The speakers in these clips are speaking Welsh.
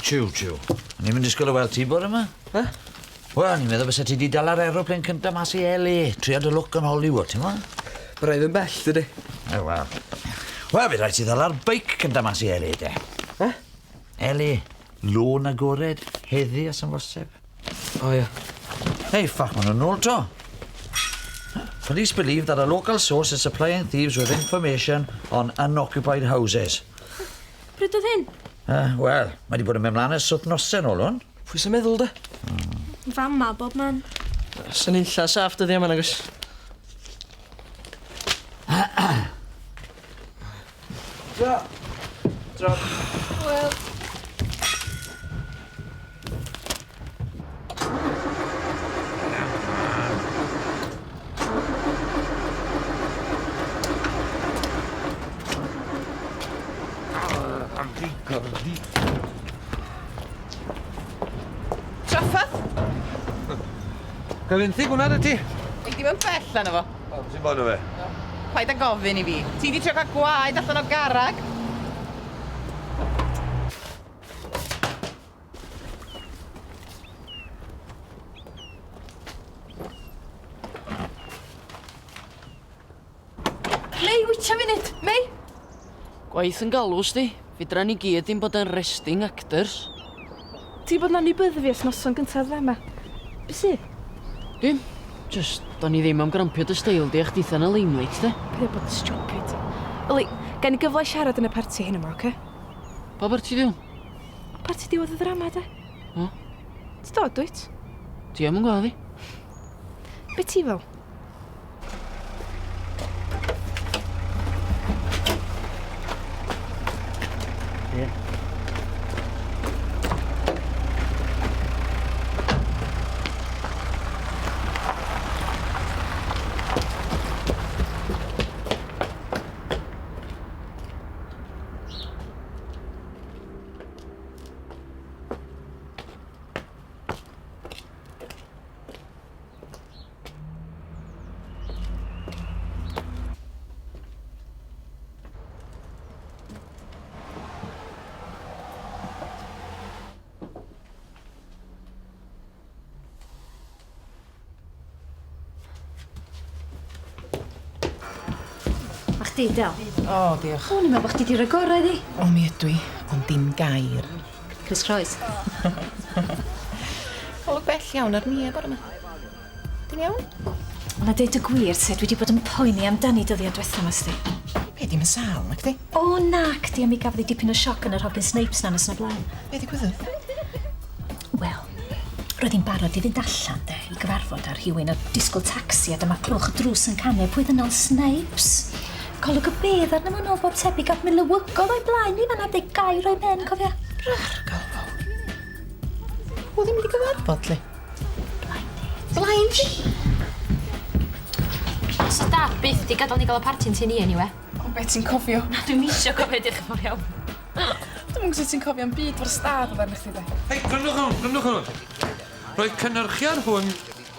Chiw, chiw. O'n i'm yn disgwyl o weld ti bore 'ma. Be? Wel, o'n i'n meddwl bysa ti 'di dala'r aeroplane cynta mas i LA. Trio dy lwc yn Hollywood, ti'n mo? Braidd yn bell, dydi? E, wel. Wel, bydd rhaid ti ddala'r beic cynta mas i LA, de. E? LA. Lôn agored, heddi os yn bosib. O, ia. Hey, fuck, maen nhw'n nôl to. Police believe that a local source is supplying thieves with information on unoccupied houses. Pryd oedd hyn? Wel, mae wedi bod yn mynd mlaen ers wythnosau nôl hwn. Pwy sy'n meddwl, de? Fama, bob man. Sy'n unlla saff dyddiau yma, nagos? Tra. Tra. Wel. Trafferth? Gael fenthyg hwnna 'da ti? Ei di mewn bell arno fo. Pam ti'n bod fe? Paid â gofyn i fi. Ti di trio cael gwaed allan o garreg? Mei, wyt funud? Mei? Gwaith yn galw, sdi. Fedra ni gyd ddim bod yn resting actors. Ti bod yn anwybyddu fi ers noson gyntaf ddrama. Be sy? Dim. Just, do'n i ddim am grampio dy steil di a chditha yn y limelight, de. Paid â bod yn stupid. Yli, gawn ni gyfle i siarad yn y parti heno 'ma, oce? Pa barti 'di hwn? Parti diwedd y ddrama, de. O? Ti dod, dwyt? Ti am yn gwadd i. Be ti fel? Ie. A chdi, Del? O, diolch. O'n i'n meddwl bod chdi 'di rhoi gorau iddi. O, mi ydw i, ond dim gair. Crys Croes. Golwg bell iawn ar Nia bore 'ma. Ti'n iawn? Wel, a deud y gwir, te, dwi 'di bod yn poeni amdani dyddiau diwetha 'ma, sdi. Be, dim yn sâl, nacdi? O, nacdi, a mi gafodd hi dipyn o sioc yn yr Hogyn Snipes 'na noson o blaen. Be ddigwyddodd? Wel, roedd hi'n barod i fynd allan, de, i gyfarfod â rhywun a disgwyl tacsi, a dyma clwch y drws yn canu, a pwy oedd yno ond Snipes? Golwg y bedd arno fo yn ôl bob tebyg, ac mi lywygodd o'i blaen hi fan'na, deud gair o'i ben, cofia. Rargol fawr. Oedd hi'n mynd i gyfarfod, 'lly? Blind date. Blind date? Sa dad byth 'di gadal ni ga'l y parti'n tŷ ni eniwe. O be' ti'n cofio? Na dwi'm isio cofio diolch yn fawr iawn. Dwi'm yn gwbo sut ti'n cofio 'm byd o'r stad o'dd arnych chdi de. Hei, gwrandwch hwn, gwrandwch hwn. Roedd cynhyrchiad hwn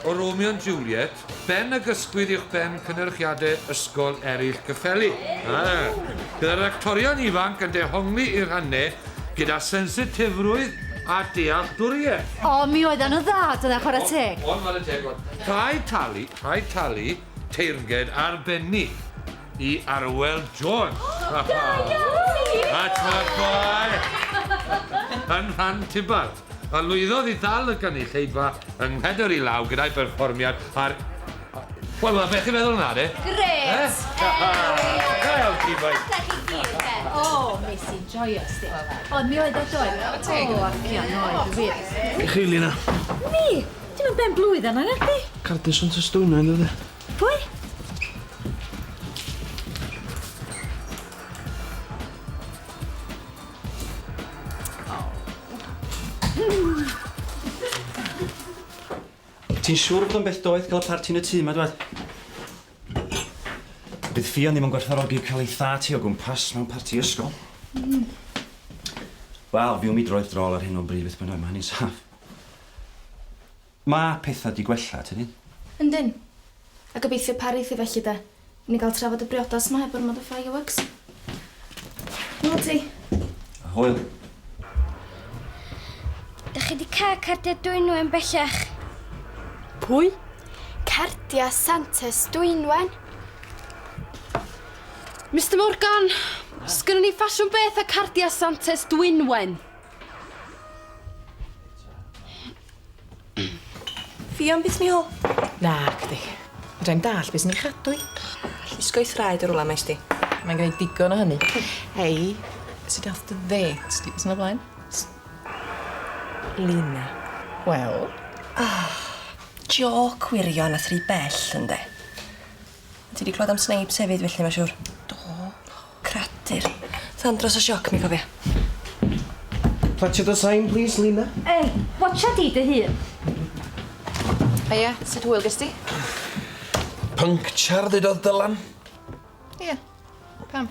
o Romeo and Juliet ben ag ysgwydd uwch ben cynyrchiadau ysgol eraill Cyffeli. Ah. Gyda'r actorion ifanc yn dehongli eu rhannau gyda sensitifrwydd a dealltwriaeth. O, mi oeddan nhw'n dda, dyna chwarae teg. Ond, chwarae teg, ond. Rhaid talu, rhaid talu teyrnged arbennig i Arwel Jones. Da iawn ti! At my boy! Yn rhan Tybalt, a lwyddodd i ddal y gynulleidfa yng Nghedr i law gyda'i berfformiad ar... Wel, wel, beth chi'n feddwl yna, de? Grêt! Da iawn ti, boi. Da chi gyd, de. O, mis i'n joio, sti. Ond mi oedd o doedd. O, acion, oedd, wir. I chi, Lina. Mi? Dim yn ben blwydd arna, nacdi? Cardyn Sanchez Dwynwen, dydi? Pwy? Ti'n siŵr bod o'n beth doeth cael y parti yn y tŷ 'ma dwad? Bydd Ffion ddim yn gwerthfawrogi cael ei thad hi o gwmpas mewn parti ysgol. Mm. Wel, fi mi droed drol ar hyn o bryd beth bynnag, mae hynny'n saff. Ma' petha 'di gwella, tydyn? Yndyn. A gobeithio parith hi felly de. I ni gael trafod y briodas 'ma heb ormod o fireworks. Hwyl ti. Hwyl. chi wedi cael cardiau Dwynwen bellach. Pwy? Cardia Santes Dwynwen. Mr Morgan, sgynnon ni ffasiwn beth a cardia Santes Dwynwen. Ffion beth ni hol? Nac di. Fedrai'm dallt be' sy'n ei chadw 'i. Llusgo'i thraed o rwla maes di. Mae'n gneud digon o hynny. Hei, sut ath dy ddêt di wsnos o blaen? Lina. Wel? Ah, jôc wirion ath rhy bell ynde? Ti 'di clywed am Snipes hefyd felly ma' siŵr. Do. Cradur. T'o' andros o sioc mi cofia. Platia dy sain plîs Lina. Ei, watcha di dy hun. Heia, sut hwyl ges di? Puncture ddeudodd Dylan. Ie. Pam?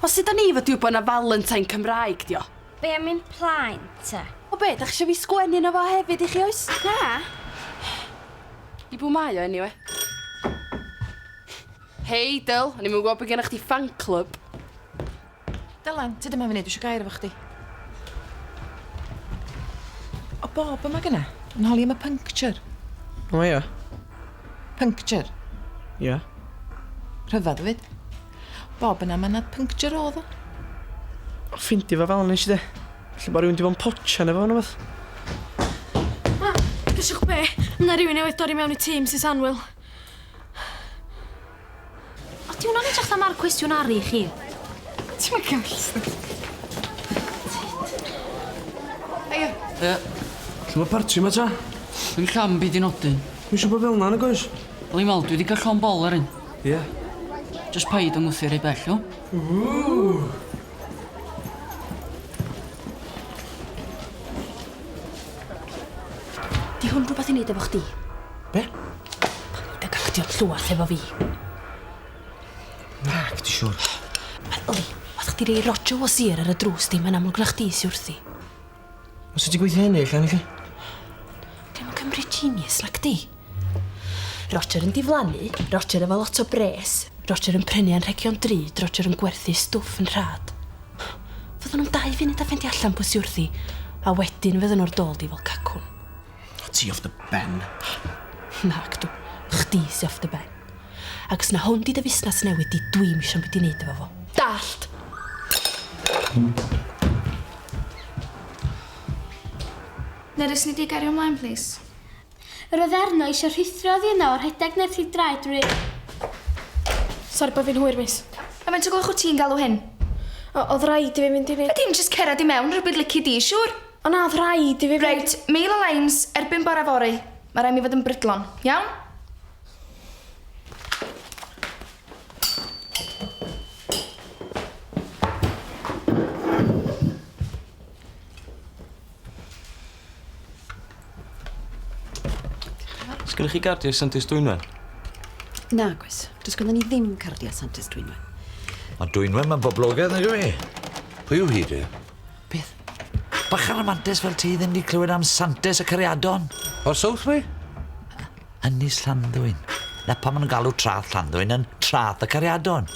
O sut 'dan ni fod i wybod na Valentine Cymraeg 'di o? Be am un plaen te? O be, dach chi isio fi sgwennu yno fo hefyd i chi oes? Na. I bw mae o eniwe? Hei Dyl, o'n i'm yn gwybod bod gennych chdi fan club. Dylan, tyd yma funud, dwi isio gair efo chdi. O Bob yma gynna, yn holi am y puncture. O ia? Puncture? Ia. Rhyfedd 'fyd. Bob yn ama nad puncture o'dd o. O ffeindio fo fel nes i de. Ella bo' rywun 'di bo' yn potsian efo fo ne' wbath. Ma, gesiwch be? Ma' 'na rywun newydd dorri mewn i tŷ Misus Anwyl. O, 'di hwnna'n edrych 'tha marc cwestiwn ar i chi. Ti'm yn gall. Heia. Heia. Lle ma' parti 'ma ta? Dwi'n llawn byd i nodyn. Dwi'm isio bod fel 'na nag oes? Wel i weld dwi 'di ca'l llond bol ar 'yn. Ie. Jyst paid â ngwthio rhy bell, iawn? Ww! Di hwn rhywbeth i neud efo chdi? Be? Paid ag actio'n llwall efo fi. Nac, di siŵr. Wel, yli, oedd chdi rei Roger Wazir ar y drws di, mae'n amlwg na chdi sy wrthi. O sut ti gweithio hynny allan i chi? Dwi'm yn cymryd genius nac di. Roger yn diflannu, Roger efo lot o bres, Roger yn prynu anrhegion drud, Roger yn gwerthu stwff yn rhad. Fydden nhw'n dau funud a ffeindio allan pwy sy wrthi, a wedyn fydden nhw'r dôl di fel cacwn. O ti off dy ben. Nac dw. Chdi sy off dy ben. Ac os na hwn di dy fusnas newydd di, dwi'm isio 'm byd i neud efo fo. Dallt! Nerys, nei di gario mlaen, plîs? Yr oedd arno eisiau rhuthro oddi yno a rhedeg nerth ei draed drwy... Sori bod fi'n hwyr, miss. A faint o gloch wyt ti'n galw hyn? O, oedd rhaid i fi fynd i neud... Dim jyst cerad i mewn, rhywbryd lici di, siŵr? O na, oedd rhaid i fi fynd... Reit, 1000 o lines, erbyn bora fory. Mae rhaid mi fod yn brydlon, iawn? Sgynnoch chi gardiau Santes Dwynwen? Nag oes. Does gynnon ni ddim cardiau Santes Dwynwen. Mae Dwynwen mae'n boblogaidd, nag yw hi? Pwy yw hi de? Beth? Bachan ramantus fel ti ddim wedi clywed am Santes y Cariadon. O'r South Way? Ynys Llanddwyn. Na pam maen nhw'n galw traeth Llanddwyn yn traeth y Cariadon.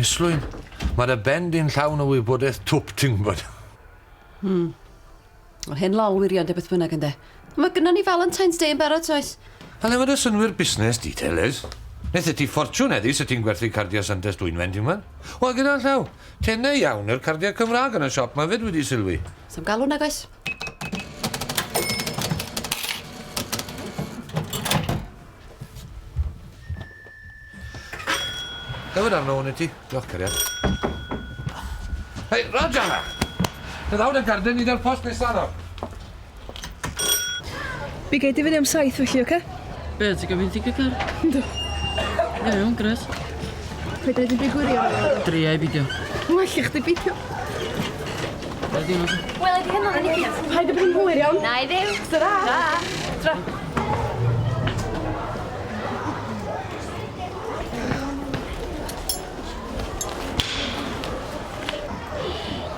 Islwyn, mae dy ben di'n llawn o wybodaeth twp, ti'n gwybod. O hen lol wirion de beth bynnag ynde. Mae gynnon ni Valentine's Day yn barod oes? A le mae dy synnwyr busnes di, te, Liz? Wnaeth ti ffortiwn heddi sa ti'n gwerthu cardiau Santes Dwynwen, ti'n gwybod? Wel, gyda llaw, tenau iawn yw'r cardiau Cymraeg yn y siop 'ma 'fyd wedi sylwi. Sa'm galw nag oes? Gafod arno hwn i ti. Diolch, cariad. Hei, Roger! Dy ddaw dy garden i da'r post nesa nawr. Mi gei di fyny am saith felly, oce? Be, ti'n gofyn ti gyda'r? Yndw. Ie, iawn, gret. Paid â neud dim byd gwirion. Dria i beidio. Well i chdi beidio. Wel, di hwnna. Wel, ydi hynna yn i Paid â bod yn hwyr iawn. Na i ddim. Tara. Tara.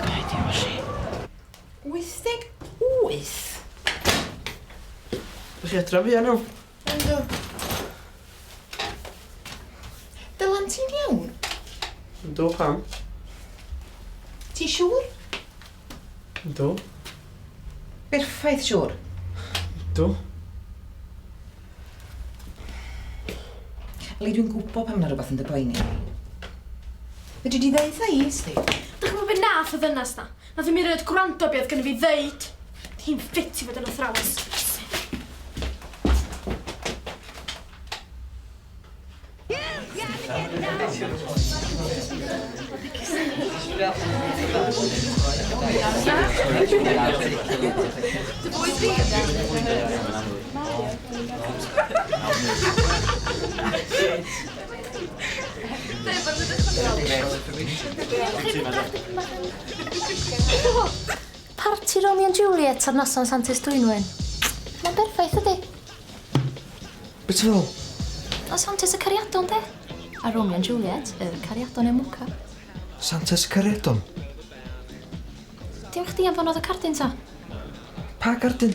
Gai di osi. 88? Dych chi adra fuan iawn. Yndw. Dylan, ti'n iawn? Yndw, pam? Ti'n siŵr? Yndw. Berffaith, siŵr. Do. Lee, dwi'n gwybod pam na rhywbeth yn dy boeni. Fedri di ddeud tha i, sti? Dych chi'n gwybod be nath y ddynas na? Nath ddim erioed gwrando be oedd gynno fi ddeud. Hi'n ffit i fod yn athrawes. Parti Romeo and Juliet ar noson Santes Dwynwen. Mae'n berffaith ydi? Be ti'n feddwl? O Santes y Cariadon de. A Romeo and Juliet, y cariadon enwoca. Santes y Cariadon? Dim chdi anfonodd y cardyn ta? Pa gardyn?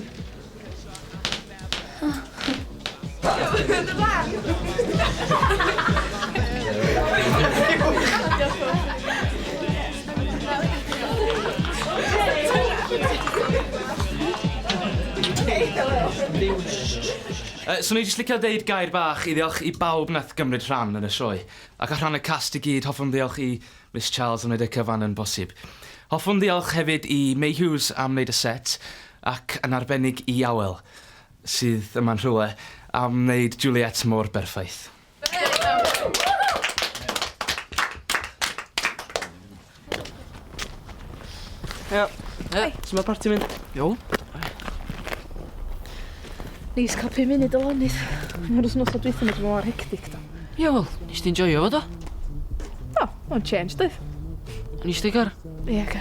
Swn i jyst licio deud gair bach i ddiolch i bawb nath gymryd rhan yn y sioe. Ac ar rhan y cast i gyd, hoffwn ddiolch i Miss Charles am wneud y cyfan yn bosib. Hoffwn ddiolch hefyd i May Hughes am wneud y set, ac yn arbennig i Awel, sydd yma'n rhywle, am wneud Juliet mor berffaith. Ia. Ia. Sut mae'r parti mynd? Iawn. Neis cael 5 munud o lonydd. Mae'r wythnos dwytha 'ma 'di bod mor hectic do. Ie wel, nes di enjoio fo do? Do, o'n change doedd? Nes di gar? Ie, ca.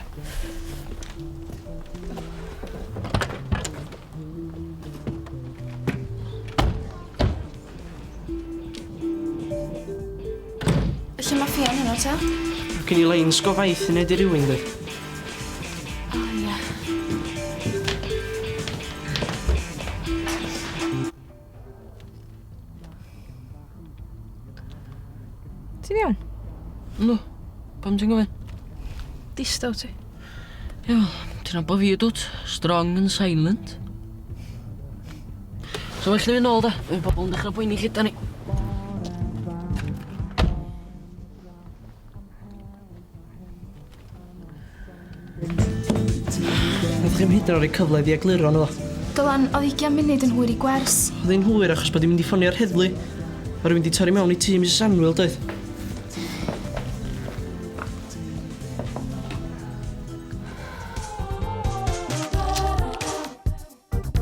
Lle mae Ffion heno ta? Gen i leins go faith i neud i rywun dwi. O ia. Ti'n iawn? Yndw. Pam ti'n gofyn? Distaw ti. Ie wel, ti'n nabod fi dwt? Strong and silent. So well ni fynd nôl da. Mae pobl yn dechrau poeni lle da ni. Nath chi'm hyd yn oed roi cyfle iddi egluro naddo? Dylan, oedd ugian munud yn hwyr i gwers. Oedd hi'n hwyr achos bod hi'n mynd i ffonio'r heddlu. Mae rhywun 'di torri mewn i tŷ Misus Anwyl doedd?